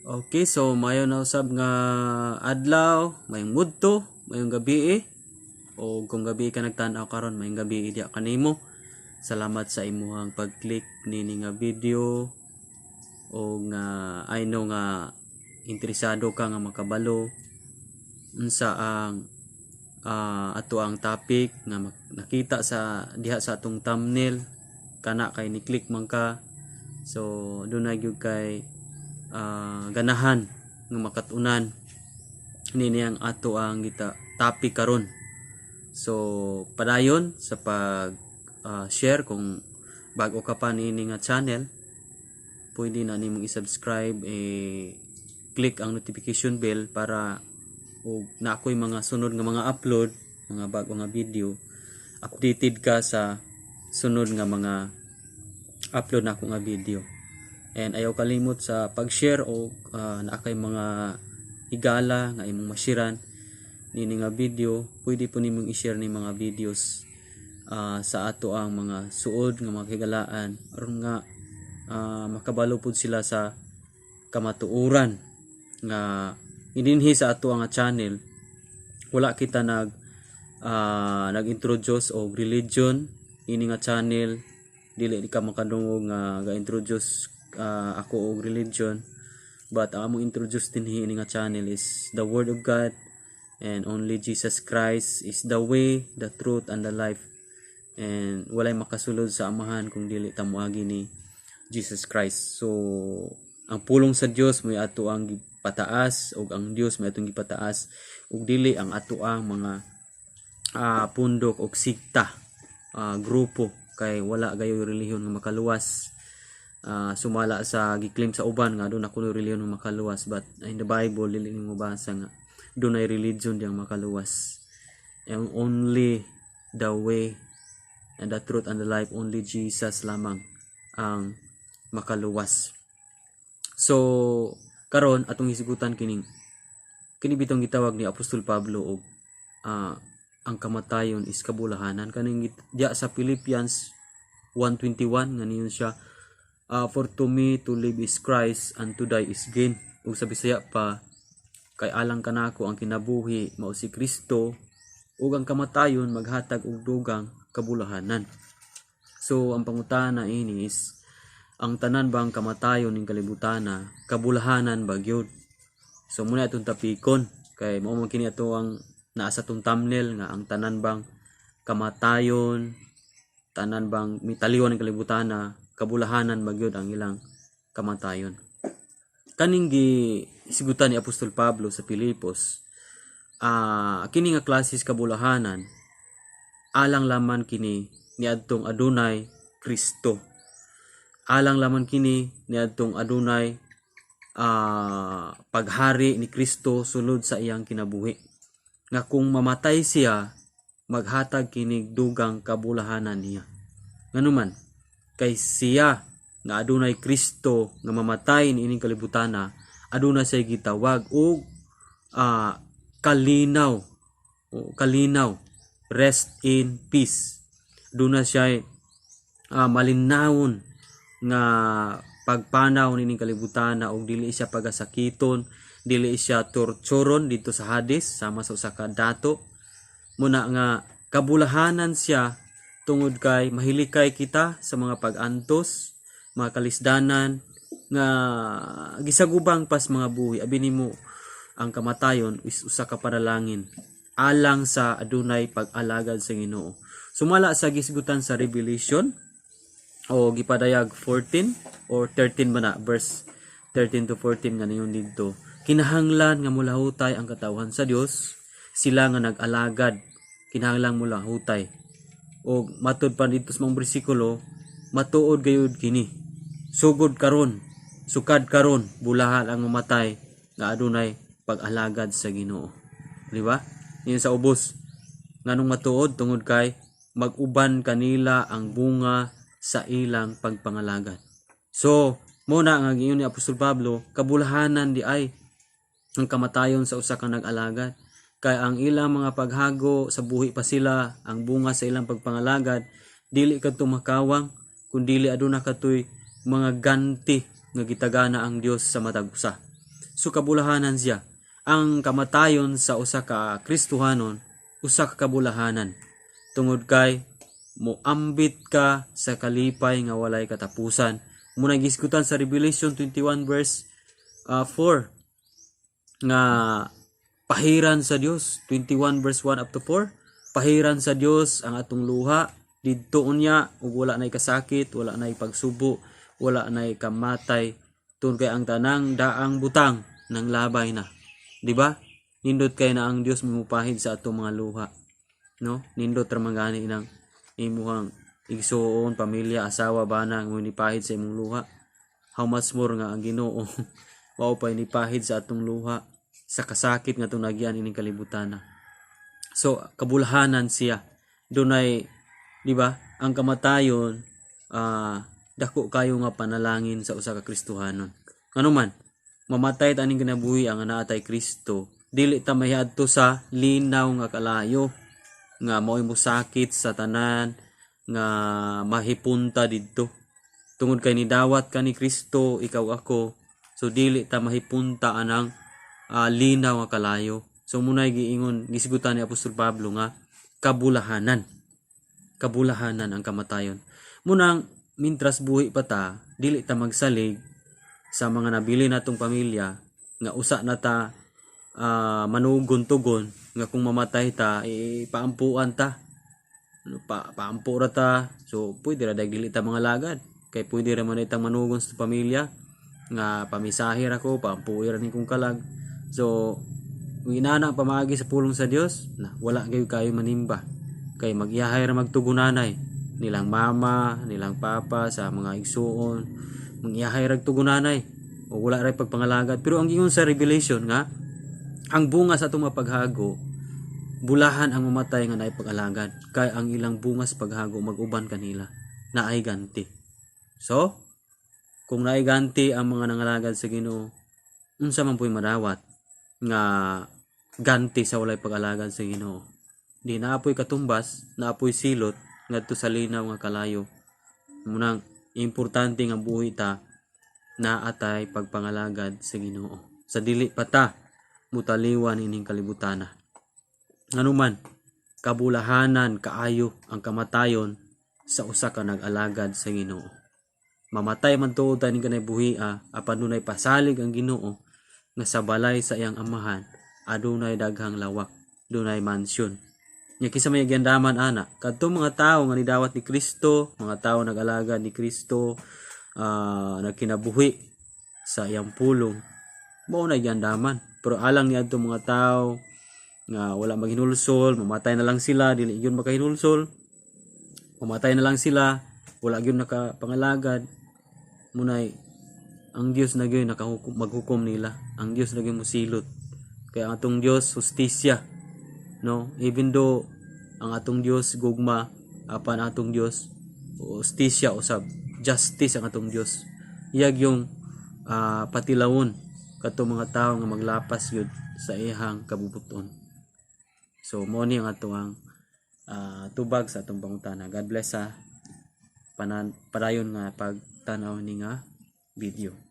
Okay, so mayo na usab nga adlaw, mayong mudto, mayong gabi, o kung gabi ka nagtan-aw karon, mayong gabi diya kanimo. Salamat sa imuhang pag-click nini nga video o nga I know nga interesado ka nga makabalo unsa ang ato ang topic nga nakita sa diha sa atong thumbnail kana kay ni click man ka. So dunay gyud kay ganahan nga makat-unan nini ang ato ang gita topic karon. So padayon sa pag share. Kung bago ka pa niini nga channel, pwede na nimong i-subscribe, eh, click ang notification bell para og na ako'y mga sunod nga mga upload, mga bago nga video, updated ka sa sunod nga mga upload na ako nga video. And ayaw kalimot sa pag-share o naa kay mga higala nga imong ma-share-an nini nga video, pwede po nimong i-share ni mga videos sa ato ang mga suod nga mga higalaan aron nga makabalo pud sila sa kamatuoran nga idinhi sa ato ang channel wala kita nag-introduce og religion. Ini nga channel, dili ka makadungog nga ga-introduce ako og religion, but ang among introduce dinhi ini nga channel is the word of God and only Jesus Christ is the way, the truth and the life, and walay makasulod sa Amahan kung dili ta moagi ni Jesus Christ. So ang pulong sa Dios may ato ang gipataas ug ang Dios may atong gipataas ug dili ang ato ang mga pundok og sikta, grupo, kay wala gayoy relihiyon nga makaluwas, sumala sa gi-claim sa uban nga aduna kuno relihiyon nga makaluwas. But in the Bible, dili nimo mabasa nga dunay religion diyang makaluwas. And only the way and the truth and the life, only Jesus lamang ang makaluwas. So karon atong hisgutan kining kini bitong gitawag ni Apostol Pablo og ang kamatayon is kabulahanan, kaning diya sa Philippians 1:21 nga niyon siya, "For to me to live is Christ and to die is gain." Ug sa Bisaya pa, "Kay alang kanako ang kinabuhi mao si Kristo ug ang kamatayon maghatag og dugang kabulahanan." So ang pangutana ini is, ang tanan bang kamatayon ning kalibutana kabulahanan ba gyud? So muna atong tapikon kay mao man kini ato ang naa sa atong thumbnail nga ang tanan bang kamatayon, tanan bang mitaliwan ng kalibutana, kabulahanan ba gyud ang ilang kamatayon? Kaning gi sigutan ni Apostol Pablo sa Filipos, kini nga klases kabulahanan alang laman kini niadtong adunay Kristo, alang laman kini niadtong adunay paghari ni Kristo sulod sa iyang kinabuhi, nga kung mamatay siya maghatag kinig dugang kabulahanan niya. Nganuman kay siya nga adunay Kristo nga mamatay niining kalibutana, aduna siya gitawag og kalinaw o kalinaw, rest in peace. Aduna siya malinawon nga pagpanaw nining kalibutana og dili siya pagasakiton, dili siya torturon dito sa Hades sama sa usa ka dato. Muna nga kabulahanan siya tungod kay mahilikay kita sa mga pag-antos, mga kalisdanan nga gisagubang pas mga buhi. Abi nimo ang kamatayon is usa ka panalangin alang sa adunay pag-alagad sa Ginoo. Sumala sa gisgutan sa Revelation o gipadayag 14 or 13 ba na, verse 13 to 14 nga niyon didto, kinahanglan nga mulahutay ang katawhan sa Dios, sila nga nag-alagad kinahanglan mulahutay. Og matud pa dito sa mga bersikulo, matuod gayud kini, sugod karon, sukad karon, bulahan ang mamatay nga adunay pag-alagad sa Ginoo, di ba? Yun sa ubos. Nganong matuod? Tungod kay mag-uban kanila ang bunga sa ilang pagpangalagad. So muna nga giingon ni Apostol Pablo, kabulahanan di ay ang kamatayon sa usa ka nag-alagad, kay ang ilang mga paghago sa buhi pa sila, ang bunga sa ilang pagpangalagad dili kadto makawang, kun dili aduna katoy mga ganti nga gitagana ang Dios sa matag usa. So kabulahanan siya. Ang kamatayon sa usa ka Kristohanon, usa ka kabulahanan. Tungod kay moambit ka sa kalipay nga walay katapusan. Muna gisgutan sa Revelation 21 verse 4 nga pahiran sa Dios. 21 verse 1 up to 4, pahiran sa Dios ang atong luha didto unya, ug wala nay kasakit, wala nay pagsubo, wala nay kamatay, tungod kay ang tanang daang butang nang labay na, di ba? Nindot kay na ang Dios mupahid sa atong mga luha, no? Nindot ra man gani nang imuhang igsuon, pamilya, asawa, bana nga nipahid sa imong luha. How much more nga ang Ginoo mao pa nipahid sa atong luha sa kasakit nga atong nagyan ining kalibutan na. So kabulhanan siya. Dunay, di ba, ang kamatayon dako kayo nga panalangin sa usa ka Kristohanon. Ngano man mamatay ta aning kinabuhi ang naa tay Kristo, dili ta mahiadto sa linaw nga kalayo nga mao'y mosakit sa tanan nga mahipunta didto, tungod kay nidawat ka ni Kristo, ikaw, ako. So dili ta mahipunta anang linaw nga kalayo. So munay giingon, gisgutan ni Apostol Pablo nga kabulahanan, kabulahanan ang kamatayon. Munang mintras buhi pa ta, dili ta magsalig sa mga nabili natong pamilya nga usa na ta manugon-tugon nga kung mamatay ta, ipaampuan ta, ano, paampo ra ta. So pwede ra dag dili ta mga lagad kay pwede ra man itang manugon sa pamilya nga pamisahe ra ko, paampuy ra ni kong kalag. So kung inana ang pamaagi sa pulong sa Dios na, wala kayo kayo manimba kay magyahay ra magtugunanay nilang mama, nilang papa, sa mga igsuon, magyahay ra tugunanay o wala ra pagpangalagad. Pero ang giingon sa Revelation nga ang bunga sa atong mapaghago, bulahan ang mamatay nga naay pag-alagad kay ang ilang bunga sa paghago mag-uban kanila, naay ganti. So kung naay ganti ang mga nangalagad sa Ginoo, unsa man po'y madawat nga ganti sa walay pag-alagad sa Ginoo? Di naapoy katumbas, naapoy silot ngadto sa linaw nga kalayo. Munang importante nga buhi ta naa tay pagpangalagad sa Ginoo sa dili pa ta mutaliwan ining kalibutana. Nganuman kabulahanan kaayo ang kamatayon sa usa ka nag-alagad sa Ginoo. Mamatay man tuod ta ning kanay buhia, apan dunay pasalig ang Ginoo nga sa balay sa iyang Amahan adunay daghang lawak, dunay mansyon. Nya kinsa may giandaman ana? Kadto mga tawo nga nidawat ni Kristo, mga tawo nag-alagad ni Kristo, nagkinabuhi sa iyang pulong, mao na giandaman. Pero alang ni adto mga tawo nga wala maghinulsol, mamatay na lang sila, dili gyud makahinulsol, mamatay na lang sila, wala gyud nakapangalagad. Munay ang Dios na gyud nakahukom, maghukom nila. Ang Dios na gyud mosilot. Kaya ang atong Dios hustisya, no? Even though ang atong Dios gugma, apan ang atong Dios hustisya usab, justice ang atong Dios. Iyag yung patilawon kadto mga tawo nga maglapas yun sa iyang kabubuton. So mo ni ang ato ang tubag sa atong pangutana. God bless sa padayon nga pagtanaw ni nga video.